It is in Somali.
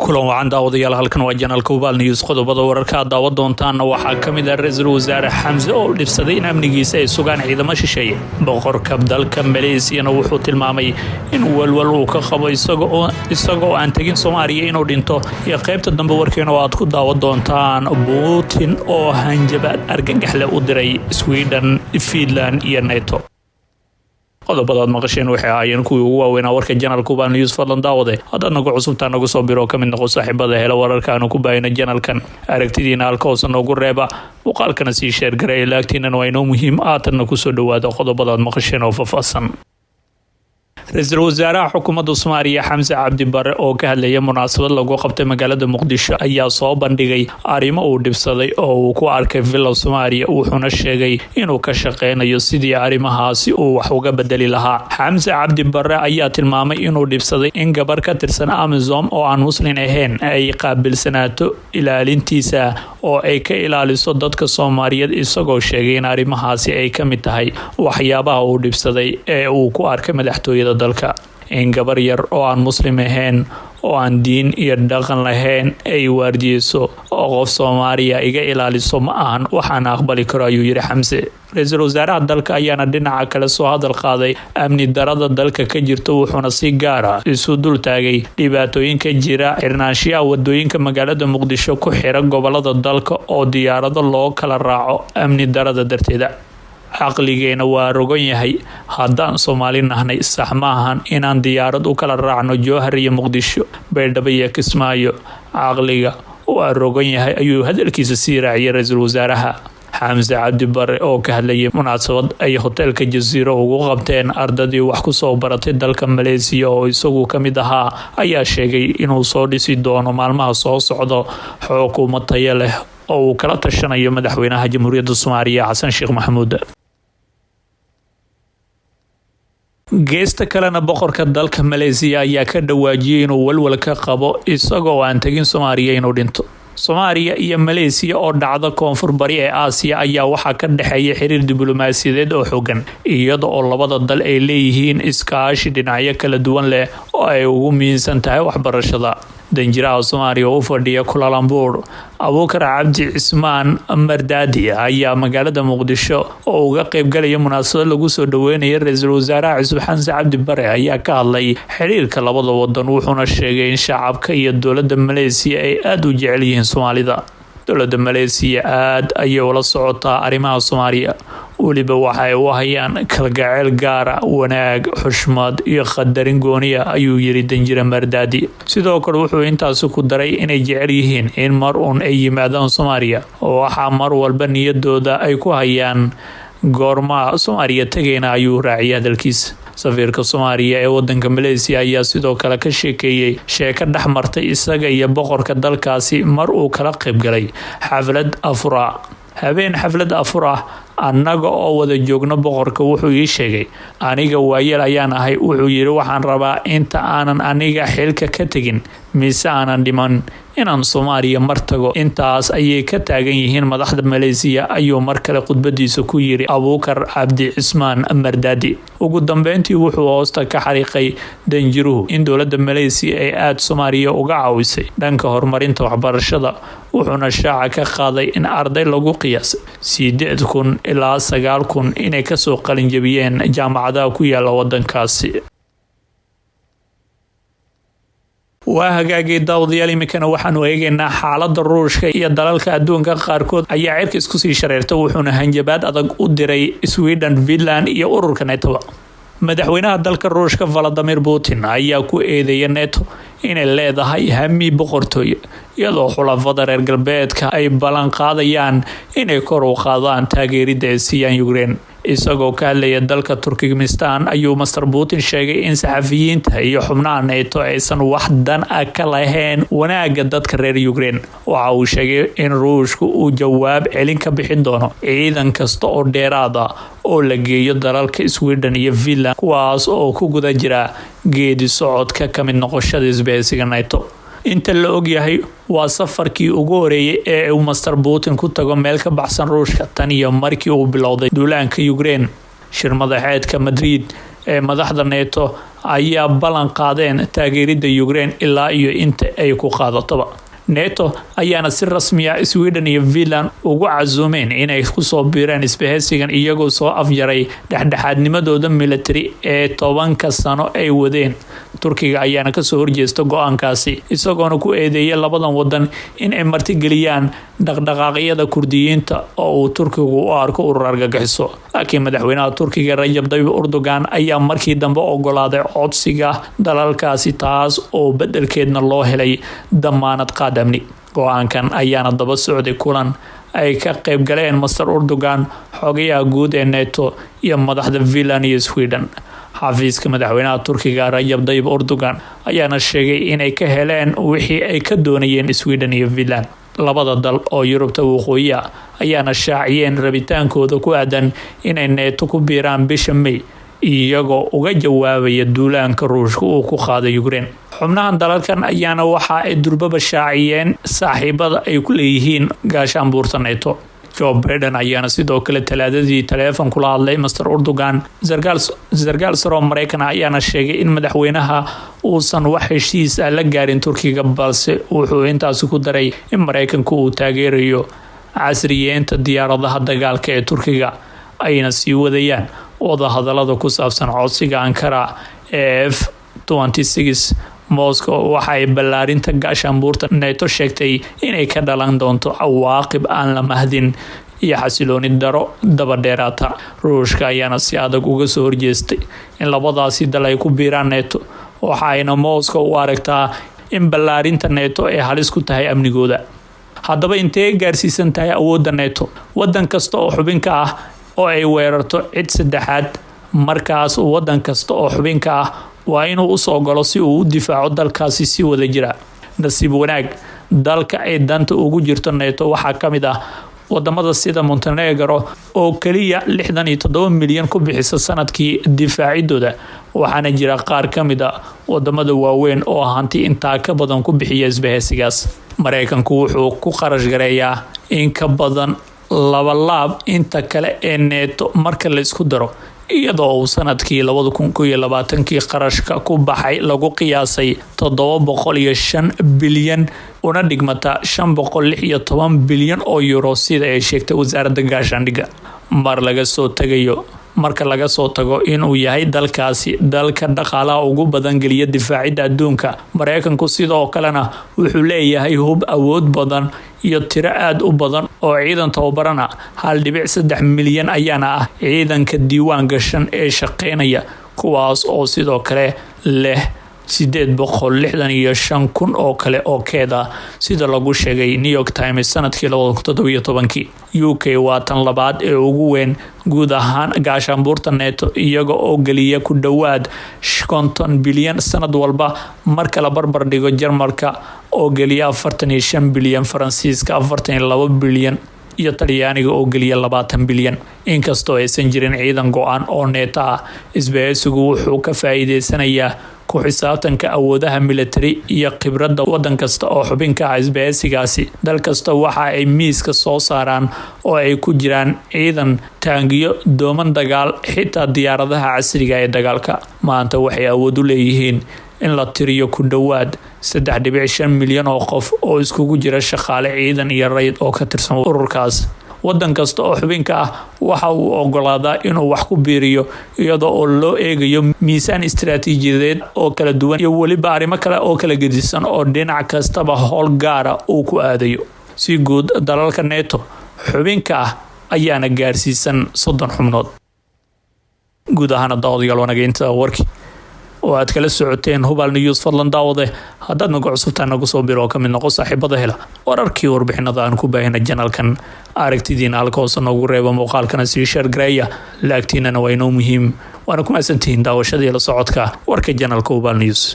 Kulan wacan, daawadayaal. Halkan waa janalka Hubaal News. Qodobada wararka aad daawan doontaanna waxaa ka mid ah ra-iisul wasaare Xamse oo dhibsaday in amnigiisa ay sugaan ciidamo shisheeye. Boqorka dalka Maleesiyana wuxuu tilmaamay in walwal uu ka qabo isagoo aan tegin Soomaaliya inuu dhinto. Iyo qaybta dambe warkeena oo aad ku daawan doontaan Putin oo hanjabaad argagaxle u diray Sweden, Finland iyo NATO. Qodobadaad maqasheen waxay ahaayeen kuwii ugu waaweynaa warka janalka Hubaal News. Fadlan daawade, haddaad nagu cusubtaa, nagu soo biro, ka mid noqo saaxiibada hela wararka aanu ku baahino janalkan. Aragtidiina halka hoose noogu reeba, muuqaalkana sii share garay, laagtiinana waa inoo muhiim. Aatanna kusoo dhawaada qodobadaad maqasheen oo faahfaahsan. Ra-iisul wasaaraha xukuumadda Soomaaliya Xamse Cabdi Bare oo ka hadlaya munaasabad lagu qabtay magaalada Muqdisho ayaa soo bandhigay arrimo uu dhibsaday oo uu ku arkay Villa Soomaaliya, wuxuuna sheegay inuu ka shaqeynayo sidii arrimahaasi uu wax uga bedeli lahaa. Xamse Cabdi Bare ayaa tilmaamay inuu dhibsaday in gabar ka tirsan AMISOM oo aan Muslin ahayn ay qaabilsanaato ilaalintiisa oo ay ka ilaaliso dadka Soomaaliyeed, isagoo sheegay in arrimahaasi ay ka mid tahay waxyaabaha uu dhibsaday ee uu ku arkay madaxtooyada dalka. In gabar yar oo aan Muslim ahayn oo aan diin iyo dhaqan lahayn ay waardiyeyso oo qof Soomaaliya iga ilaaliso ma ahan waxaan aqbali karo, ayuu yidhi Xamse. Ra-iisul wasaaraha dalka ayaana dhinaca kale soo hadal qaaday amni darada dalka ka jirta, wuxuuna si gaara isu dul taagay dhibaatooyinka jira, xirnaanshiyaha wadooyinka magaalada Muqdisho ku xira gobolada dalka oo diyaarado loo kala raaco amni darada darteeda. Caqligeena waa rogon yahay haddaan Soomaali nahnay. Sax maahan inaan diyaarad u kala raacno Jowhar iyo Muqdisho, Baydhabo iyo Kismaayo. Caqliga waa rogon yahay, ayuu hadalkiisa sii raaciyay ra-iisul wasaaraha. Xamse Cabdi Bare oo ka hadlayay munaasabad ay hoteelka Jasiiro ugu qabteen ardadii wax kusoo baratay dalka Maleesiya oo isagu ka mid ahaa ayaa sheegay inuu soo dhisi doono maalmaha soo socdo xukuumad tayo leh oo uu kala tashanayo madaxweynaha Jamhuuriyadda Soomaaliya Xasan Sheekh Maxamuud. Geesta kalena, boqorka dalka Maleesiya ayaa ka dhawaajiyay inuu walwal ka qabo isagoo aan tegin Soomaaliya inuu dhinto. Soomaaliya iyo Maleesiya oo dhacda koonfur bari ee Aasiya ayaa waxaa ka dhexeeya xiriir diblomaasiyadeed oo xogan, iyada oo labada dal ay leeyihiin iskaashi dhinacyo kala duwan leh oo ay ugu muhiimsan tahay waxbarashada. Danjiraha Soomaaliya oo u fadhiya Kuala Lumpur, Abuukar Cabdi Cismaan Mardaadi, ayaa magaalada Muqdisho oo uga qeybgalaya munaasabad lagu soo dhaweynaya ra-iisul wasaaraha cusub Xamse Cabdi Bare ayaa ka hadlay xiriirka labada wadan, wuxuuna sheegay in shacabka iyo dowladda Maleesiya ay aada u jecel yihiin Soomaalida. Dowladda Maleesiya aada ayay ula socotaa arrimaha Soomaaliya, weliba waxa ay u hayaan kalgaceyl gaara, wanaag, xushmad iyo qadarin gooniya, ayuu yiri danjire Mardaadi. Sidoo kale wuxuu intaasi ku daray inay jecel yihiin in mar uun ay yimaadaan Soomaaliya. Waxaa mar walba niyadooda ay ku hayaan goormaa Soomaaliya tegayna, ayuu raaciyay hadalkiisa. Safiirka Soomaaliya ee wadanka Maleesiya ayaa sidoo kale ka sheekeeyey sheeko dhex martay isaga iyo boqorka dalkaasi mar uu kala qaybgalay xaflad afura. Habeen xaflad afur ah annaga oo wada joogno, boqorka wuxuu ii sheegay, aniga waayeel ayaan ahay, wuxuu yiri, "Waxaan rabaa inta aanan aniga xilka ka tegin mise aanan dhiman inaan Soomaaliya mar tago. Intaas ayay ka taagan yihiin madaxda Maleesiya," ayuu mar kale khudbadiisa ku yiri Abuukar Cabdi Cismaan Mardaadi. Ugu dambeyntii wuxuu hoosta ka xariiqay danjiruhu in dowladda Maleesiya ay aada Soomaaliya uga caawisay dhanka horumarinta waxbarashada, wuxuuna shaaca ka qaaday in arday lagu qiyaasay 8,000 ilaa 9,000 inay kasoo qalinjabiyeen jaamacadaha ku yaala wadankaasi. Waa hagaagay, daawadayaal. Iminkana waxaanu eegaynaa xaalada Ruushka iyo dalalka adduunka qaarkood ayaa cirka isku sii shareerta, wuxuuna hanjabaad adag u diray Sweden, Finland iyo ururka NATO-ba. Madaxweynaha dalka Ruushka Valadimir Putin ayaa ku eedeeya NATO inay leedahay hami boqortooye, iyadoo xulafada reer galbeedka ay ballan qaadayaan inay kor u qaadaan taageerida ay siiyaan Ukraine. Isagoo ka hadlaya dalka Turkmenistan ayuu Mister Putin sheegay in saxafiyiinta iyo xubnaha NATO aysan wax dan ah ka lahayn wanaaga dadka reer Ukraine. Waxa uu sheegay in Ruushku uu jawaab celin ka bixin doono ciidan kasta oo dheeraada oo la geeyo dalalka Sweden iyo Finland, kuwaas oo ku guda jira geedi socodka ka mid noqoshada isbahaysiga NATO. Inta la ogyahay, waa safarkii ugu horeeyay ee uu Mister Putin ku tago meel ka baxsan Ruushka tan iyo markii uu bilowday duulaanka Ukraine. Shir madaxeedka Madrid ee madaxda Neto ayaa ballan qaadeen taageeridda Ukraine ilaa iyo inta ay ku qaadatoba. Neto ayaana si rasmiya Sweden iyo Finland ugu casuumeen inay kusoo biireen isbahaysigan, iyagoo soo afjaray dhexdhexaadnimadooda military ee 10-ka sano ay wadeen. Turkiga ayaana kasoo horjeesta go-aankaasi, isagoona ku eedeeyay labadan wadan in ay martigeliyaan dhaqdhaqaaqyada Kurdiyiinta oo uu Turkigu u arko urur argagixiso. Laakiin madaxweynaha Turkiga Rajab Dayib Erdogan ayaa markii dambe ogolaaday codsiga dalalkaasi, taas oo bedelkeedna loo helay damaanad qaad amni. Go-aankan ayaana daba socday kulan ay ka qayb galeen Mister Erdogan, xogayaha guud ee Neto iyo madaxda Finland iyo Sweden. Xafiiska madaxweynaha Turkiga Rajab Dayib Erdogan ayaana sheegay inay ka heleen wixii ay ka doonayeen Sweden iyo Finland. Labada dal oo Yurubta Waqooyiya ayaana shaaciyeen rabitaankooda ku aadan inay Neto ku biiraan bisha May, iyagoo uga jawaabaya duulaanka Ruushka uu ku qaaday Ukraine. Xubnahan dalalkan ayaana waxa ay durbaba shaaciyeen saaxiibada ay ku leeyihiin gaashaanbuurta Neto. Joe Biden ayaana sidoo kale Talaadadii taleefon kula hadlay Mister Erdogan. Sarkaal saro Mareykan ayaana sheegay in madaxweynaha uusan wax heshiis ah la gaarin Turkiga, balse wuxuu intaasi ku daray in Mareykanku uu taageerayo casriyeenta diyaaradaha dagaalka ee Turkiga, ayna sii wadayaan wadahadalada ku saabsan codsiga Ankara ee F. Moscow waxa ay ballaarinta gaashaanbuurta Neto sheegtay inay ka dhalan doonto cawaaqib aan la mahdin iyo xasilooni daro daba dheeraata. Ruushka ayaana si adag uga soo horjeestay in labadaasi dal ay ku biiraan Neto, waxa ayna Moscow u aragtaa in ballaarinta Neto ay halis ku tahay amnigooda. Haddaba, intee gaarsiisan tahay awoodda Neto? Wadan kasta oo xubinka ah oo ay weerarto cid saddexaad, markaas wadan kasta oo xubinka ah waa inuu usoo galo si uu u difaaco dalkaasi si wada jira. Nasiib wanaag, dalka ay danta ugu jirto Neto waxaa ka mid ah wadamada sida Montenegro oo keliya 67 milyan ku bixisa sanadkii difaacidooda, waxaana jira qaar ka mid a wadamada waaweyn oo hanti intaa ka badan ku bixiya isbahaysigaas. Mareykanku wuxuu ku qarash gareeyaa in ka badan labalaab inta kale ee Neto marka la isku daro, iyadoo uu sanadkii 2021-kii qarashka ku baxay lagu qiyaasay 705 bilyan, una dhigmata 516 bilyan oo euro, sida ay sheegtay wasaaradda gaashaandhigga. Mar laga soo tagayo marka laga soo tago inuu yahay dalkaasi dalka dhaqaalaha ugu badan geliya difaacidda adduunka, Mareykanku sidoo kalena wuxuu leeyahay hub awood badan iyo tiro aada u badan oo ciidan tababarana. 1.3 milyan ayaana ah ciidanka diiwaan gashan ee shaqeynaya, kuwaas oo sidoo kale leh 865,000 oo kale oo keeda, sida lagu sheegay New York Times sanadkii 2017-kii. UK waa tan labaad ee ugu weyn guud ahaan gaashaanbuurta Neto, iyaga oo geliya ku dhowaad 50 bilyan sanad walba, marka la barbar dhigo Jarmalka oo geliya 45 bilyan, Faransiiska 42 bilyan iyo Talyaaniga oo geliya 20 bilyan. Inkastoo aysan jirin ciidan go-an oo Neto ah, isbahaysigu wuxuu ka faa-iideysanayaa ku xisaabtanka awoodaha military iyo khibradda wadan kasta oo xubinka ah isbahaysigaasi. Dal kasta waxa ay miiska soo saaraan oo ay ku jiraan ciidan, taangiyo, dooman dagaal, xitaa diyaaradaha casriga ee dagaalka. Maanta waxay awood u leeyihiin in la tiriyo ku dhowaad 3.5 milyan oo qof oo iskugu jira shaqaale, ciidan iyo rayid oo ka tirsan ururkaas. Wadan kasta oo xubinka ah waxa uu ogolaadaa inuu wax ku biiriyo, iyadoo oo loo eegayo miisaan istaraatiijiyadeed oo kala duwan iyo weliba arrimo kale oo kala gedisan oo dhinac kastaba howl gaara uu ku aadayo. Si guud, dalalka Neto xubinka ah ayaana gaarsiisan 30 xubnood. Guud ahaana, daawadayaal, wanageynta warki oo aad kala socoteen Hubaal News. Fadlan daawade, haddaad nagu cusubtaa, nagu soo biro oo kamid noqo saaxiibada hela wararkii warbixinada aan ku baahina channelkan. Aragtidiina halka hoose noogu reeba, muuqaalkana sii share gareeya, like-tiinana waa inoo muhiim. Waana ku mahadsantihiin daawashadii la socodka warka channelka Hubaal News.